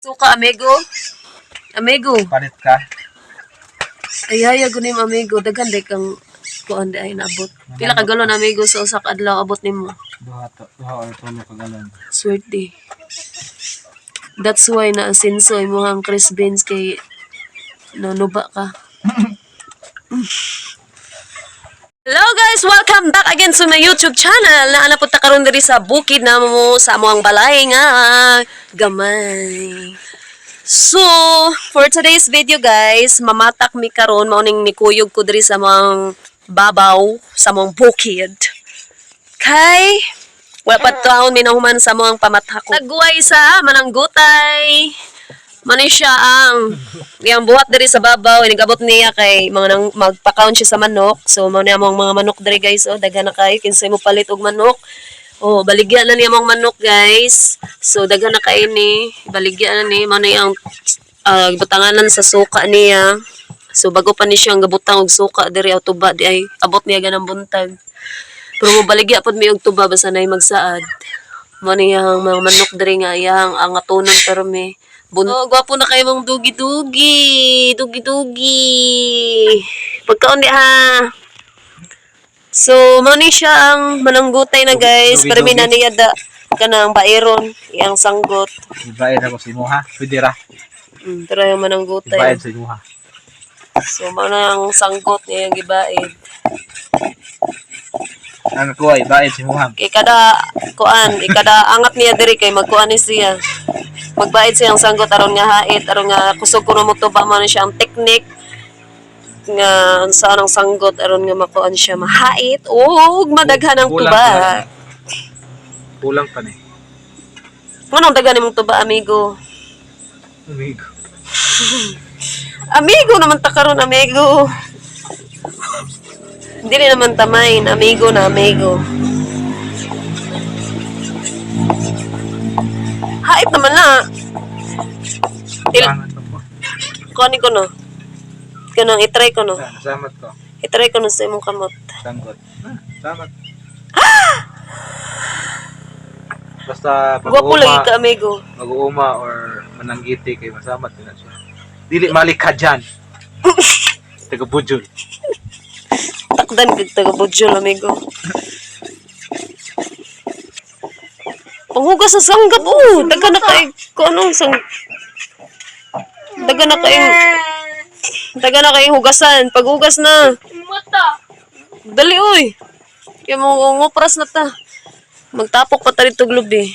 Suka, amigo. Amigo. Palit ka. Ay, ay, gunim, amigo. Daghan day kang kuan di ay naabot. Pila ka galon, amigo, sa usa ka adlaw abot nimo? Duha to, duha or tulo ka galon. Swerte. That's why na asinso imo ang Chris Beans kay nanuba ka. Hello guys! Welcome back again to my YouTube channel. Naana po ta karon diri sa bukid na mo sa among balay nga gamay. So, for today's video guys, mamatak mi karon mao ning nikuyog ko diri sa among babaw, sa among bukid. Kay wala pa taon mi nahuman sa among pamathako. Nagguway sa mananggutay. Mani siya ang iyang buhat diri sa babaw, inigabot niya kay mga nang magpakaon siya sa manok. So mao ni among mga manok diri guys, oh, daghan na kayo kinsay mo palit og manok. Oh, baligya na niya among manok guys. So daghan na kay ni, baligya na ni mao ni ang butanganan sa suka niya. So bago pa ni siyang gabutang og suka diri aw tuba di ay abot niya ganang buntag. Pero mo baligya pod mi og tuba basta nay magsaad. Mo ni ang mga manok diri nga iyang ang atunon pero mi Oh, gwapo na kayo mong dugi-dugi. Dugi-dugi. Pagkaon di ha. So, mo ni siya ang mananggutay na guys. Pero mi na niya da kanang bairon, iyang sanggot. Ibaid ako sa imuha. Pwede ra. Pero yung mananggutay. Ibaid sa imuha. So, mo na ang sanggot niya yung gibaid. Ang kuha, ibaid sa imuha. Kay kada kuan, ikada angat niya diri kay magkuan ni siya. Magbaid siya ang sanggot aron nga hait, aron nga kusog kuno mo tuba mo na siya ang technique nga unsa ang sanggot aron nga makuan siya mahait og madaghan ang Kulang tuba. pa ni. Kulang pa ni. Nganong daghan nimong tuba, amigo? Amigo. Amigo naman ta karon, amigo. Hindi rin naman tamain, amigo na amigo. Hait naman na. Salamat po. Kunin ko no. Kanang itry ko no. Salamat ko. Itry ko no sa imong kamot. Sanggot. Ah, salamat. Basta Gwapo lagi pag-uuma, ka, amigo. mag-uuma or mananggiti kay masamat din na siya. Dili malik ka dyan. Taga Bujol. Takdan kag taga Budjol, amigo. Panghugas sa sanggap oh. Daga na kay ko anong sang Daga na kay Daga na kay hugasan. Paghugas na. Mata. Dali oy. Kaya mo ngupras na ta. Magtapok pa ta dito glubi.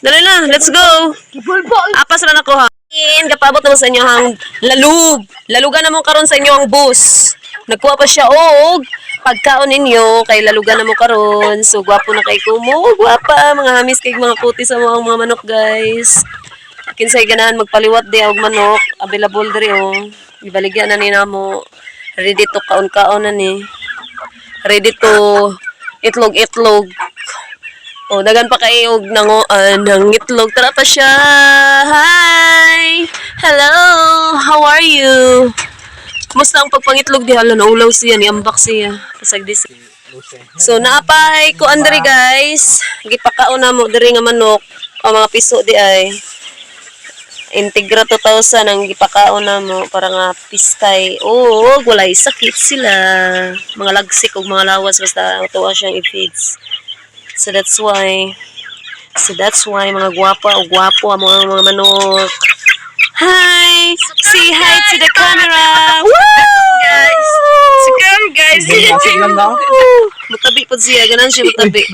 Dali na, let's go. Gibulbol. Apas ra na ko ha. In, kapabot naman sa inyo ang lalug. Lalugan naman karon sa inyo ang bus. Nagkuha pa siya og pagkaon ninyo kay lalugan na mo karon. So gwapo na kay kumo, gwapa mga hamis kay mga kuti sa mga manok guys. Kinsay ganahan magpaliwat di og manok, available diri oh. Ibaligya na ni namo. Ready to kaon-kaon na ni. Ready to itlog-itlog. Oh, dagan pa kayo og nangoan ng itlog. Tara pa siya. Hi! Hello! How are you? Kumusta ang pagpangitlog di hala naulaw siya niambak siya. Pasagdi siya. So naapay ko andri guys. Gipakaon na mo diri nga manok ang mga piso di ay. Integra 2,000 ang gipakaon na mo para nga piskay. Oo, walay sakit sila. Mga lagsik og mga lawas basta tuwa siyang i-feeds. So that's why mga gwapa o gwapo ang mga manok. Hi! Say hi to the camera! Woo! Guys. Sukar guys. Lang daw. Mutabi po siya, ganan siya mutabi.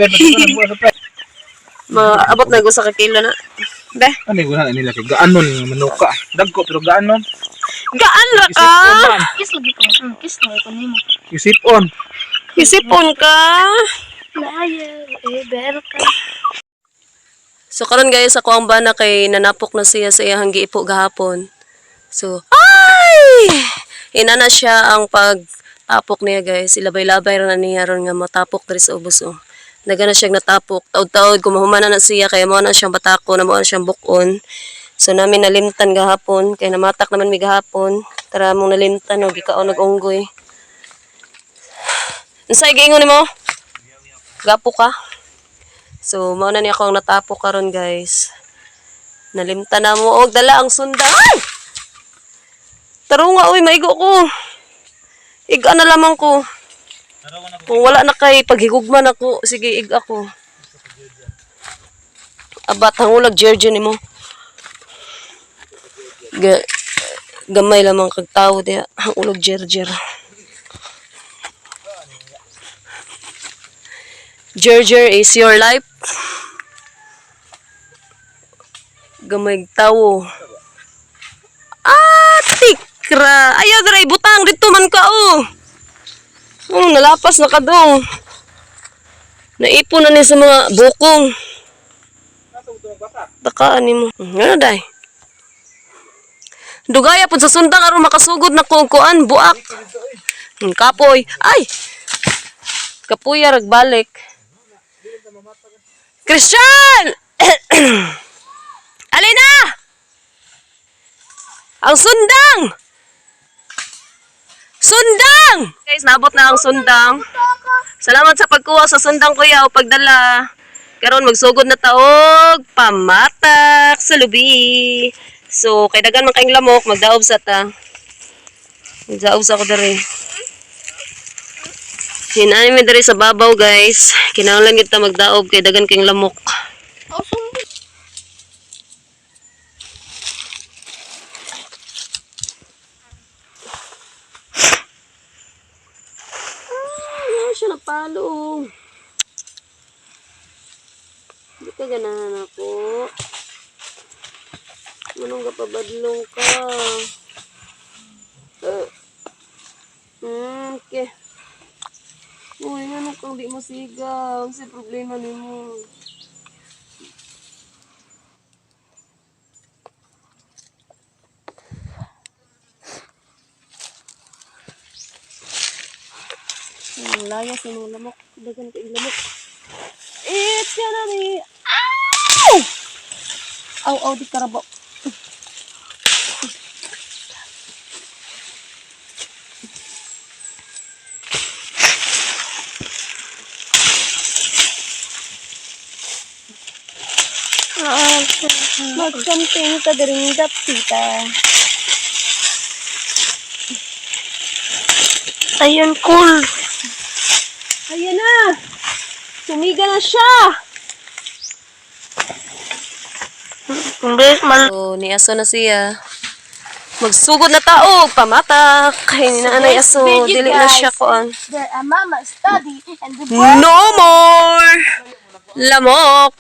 Maabot na ko sa kakilo na. Be, Ano yung na nila kay gaanon nga manuka. Dagko pero gaanon. gaan ra ka! Isip on man. Kiss lagi ko. Kiss lagi ko nimo. Isip on. Isipon ka! Layo, eh, ber ka. So karon guys, ako ang bana kay nanapok na siya sa iyang giipo gahapon. So, ay! Ina na siya ang pagtapok niya guys. Ilabay-labay ra na niya ron nga matapok diri sa ubos oh. Naga na siyang natapok. Taod-taod kumahumana na siya kaya mo na siyang batako na mo na siyang bukon. So namin nalimtan gahapon kay namatak naman mi gahapon. Tara mong nalimtan og gikaon og unggoy. Unsay giingon nimo? Gapo ka? So, mao na ni ako ang natapok karon guys. Nalimta na mo og dala ang sunda. Ay! Tarunga oy, maigo ko. Iga na lamang ko. Kung wala na kay paghigugma na ko, sige ig ako. Abat hangulag Georgia nimo. Ga gamay lamang kag tawo diya, hangulog Gerger. Gerger is your life. Gamay tawo. Ah, tikra. Ayaw diri butang dito man ka oh. Oh, nalapas na kadong. Naipon na ni sa mga bukong. Takaan nimo. Ngano day? Dugaya pud sa sundang aron makasugod na ko og kuan buak. Kapoy. Ay. Kapuya ragbalik. Christian! Alina! Ang sundang! Sundang! Guys, naabot na ang sundang. Salamat sa pagkuha sa sundang kuya o pagdala. Karon magsugod na taog pamatak sa lubi. So, kay dagan man kayong lamok, magdaob sa ta. Magdaob sa ako diri. Hinaan mi diri sa babaw, guys. Kinahanglan gyud ta magdaob kay dagan kayong lamok. Oh, sumbi. Ay, siya napalo. Hindi ka ganahan ako. Manong kapabadlong ka. Okay. Uy, ano kang di mo sigaw? Ano problema nimo? Ang laya sa mga lamok. Dagan ka yung lamok. It's gonna be... Ow! Aw, aw, di karabo. Mag-camping ka diring dapita. Ayun, cool. Ayan na! Tumiga na siya! Guys, mal... So, niaso na siya. Magsugod na tao, pamatak. Kay naanay aso, Video, dili na guys. siya kuan. There a mama study and the No more! Lamok!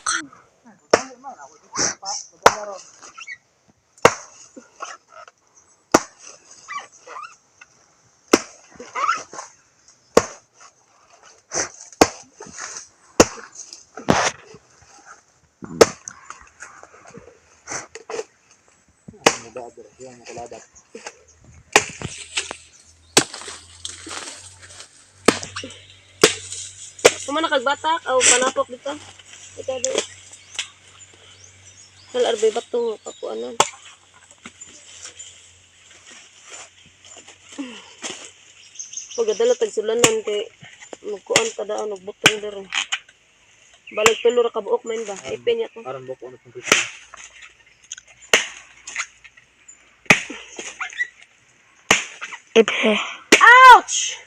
Kuma nakagbatak aw panapok dito. Ito do. Kal arbay bato kakuanan. Pagadala tag sulanan kay magkuan ta daan og butong dere. Balag tulo ra ka buok man ba? Ipin niya ko. Aron boko ano pong Christian. Ipe. Ouch!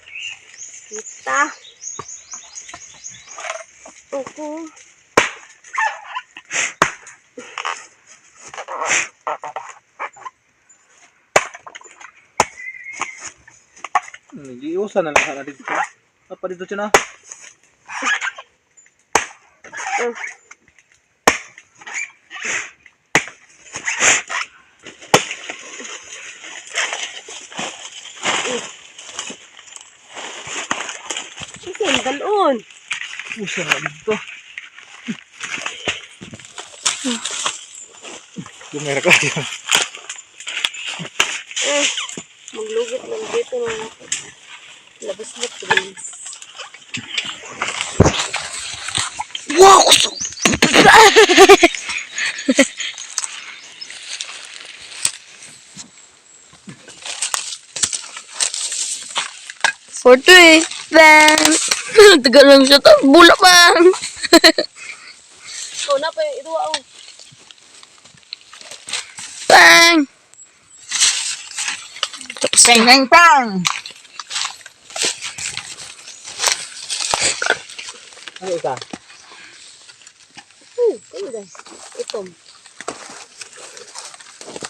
Kita. Oko. Giusa na lang sana dito. Apa dito siya na? Oh. Kasi ang dalon. Usa na dito. Lumera ka dito. Eh, maglugit lang dito na ako. Labas na please. Wow! For three, bang! Tagal lang siya to. Bulak bang! Oh, napa yung iduwa oh. Pang, pang, pang! Ano isa? Oh, kayo guys. Itom.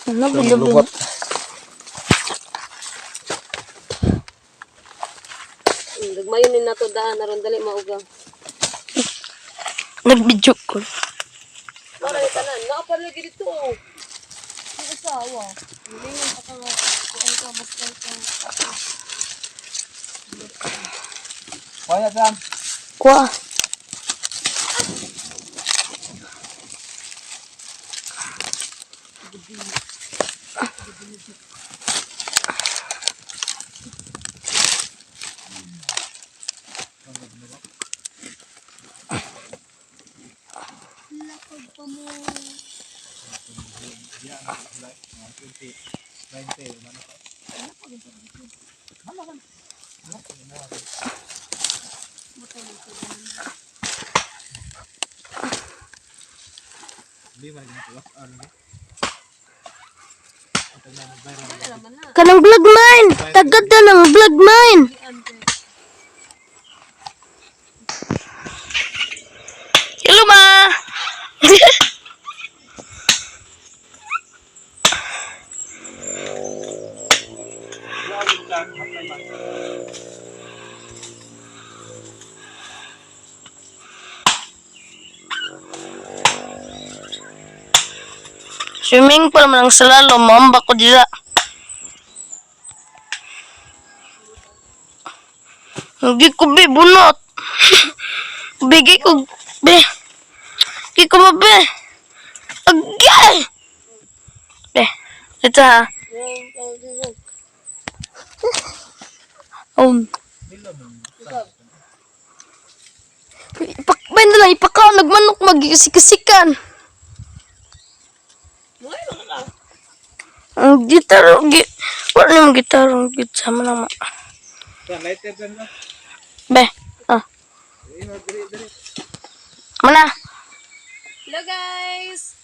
Ano ba? Gagmayon ni nato daan aron dali mauga. Nagbidyo ko. Mara ni tanan, naa pa lagi dito oh. Ang asawa. Hilingon pa ka nga kuan ka basta ka. Wala, Sam. Kwa. Kanang vlog mine! Tagad na ng vlog mine! Hello ma! Swimming pool man ang salalom, mamba ko dira. Hindi ko be, bunot. Bigay ko, be. Hindi ko mabe. Agay! Be, ito ha. Ipakbay na lang, ipakaw, nagmanok, magsikasikan. Ang gitaro, wala namang gitaro, gitara sama na. Sam, lighter dyan ba? Be, ah. Mana? Hello guys!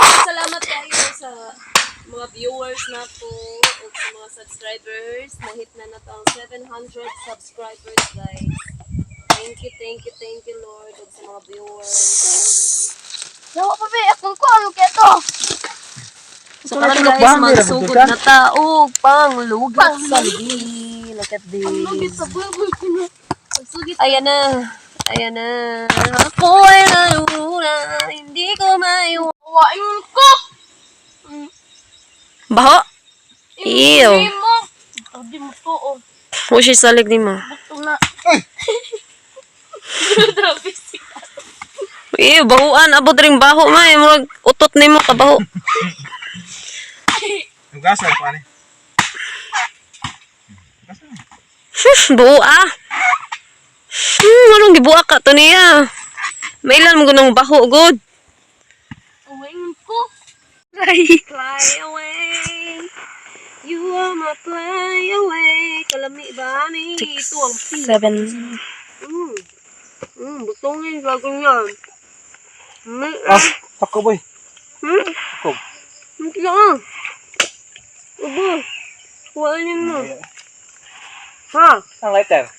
Salamat kayo sa mga viewers na po ug sa mga subscribers. Nahit na nato ang 700 subscribers guys. Thank you, thank you, thank you Lord ug sa mga viewers. Yawa pa be, akong ko, ano kaya to? So karon guys, magsugod na tao pang lugat sa lugi. Look at this. Ayan na. Ayan na. Ako ay nalula. Hindi ko maiwan. Wain ko! Baho? Ew. Mo! Hindi mo to, oh. Mo siya salig ni mo. Ito na. Ew, bahuan. Abot ring baho may. Murag utot ni mo kabaho. Nugasan pa ni. Buha. Anong gibuha ka to niya? Mailan mo gunong baho, good. Wain ko. Fly away. You are my fly away. Kalami ba ni? Ito ang pi. 7. Butongin bago yan. May, Ah, ako boy. Ako. Hindi ka. Ubo. Kuhanin mo. Ha? Ang lighter.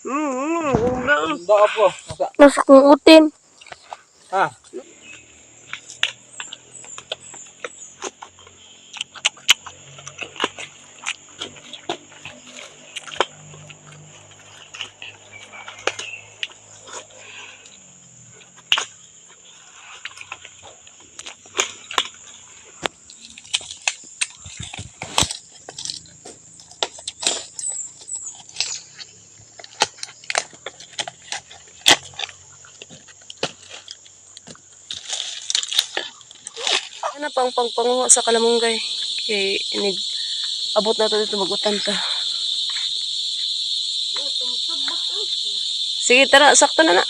Dao po. Nasa. Nasa kong utin. Ha. Ano pang pangpanguha sa kalamunggay? Kay inig abot na to dito magutan ta. Sige, tara, sakto na na.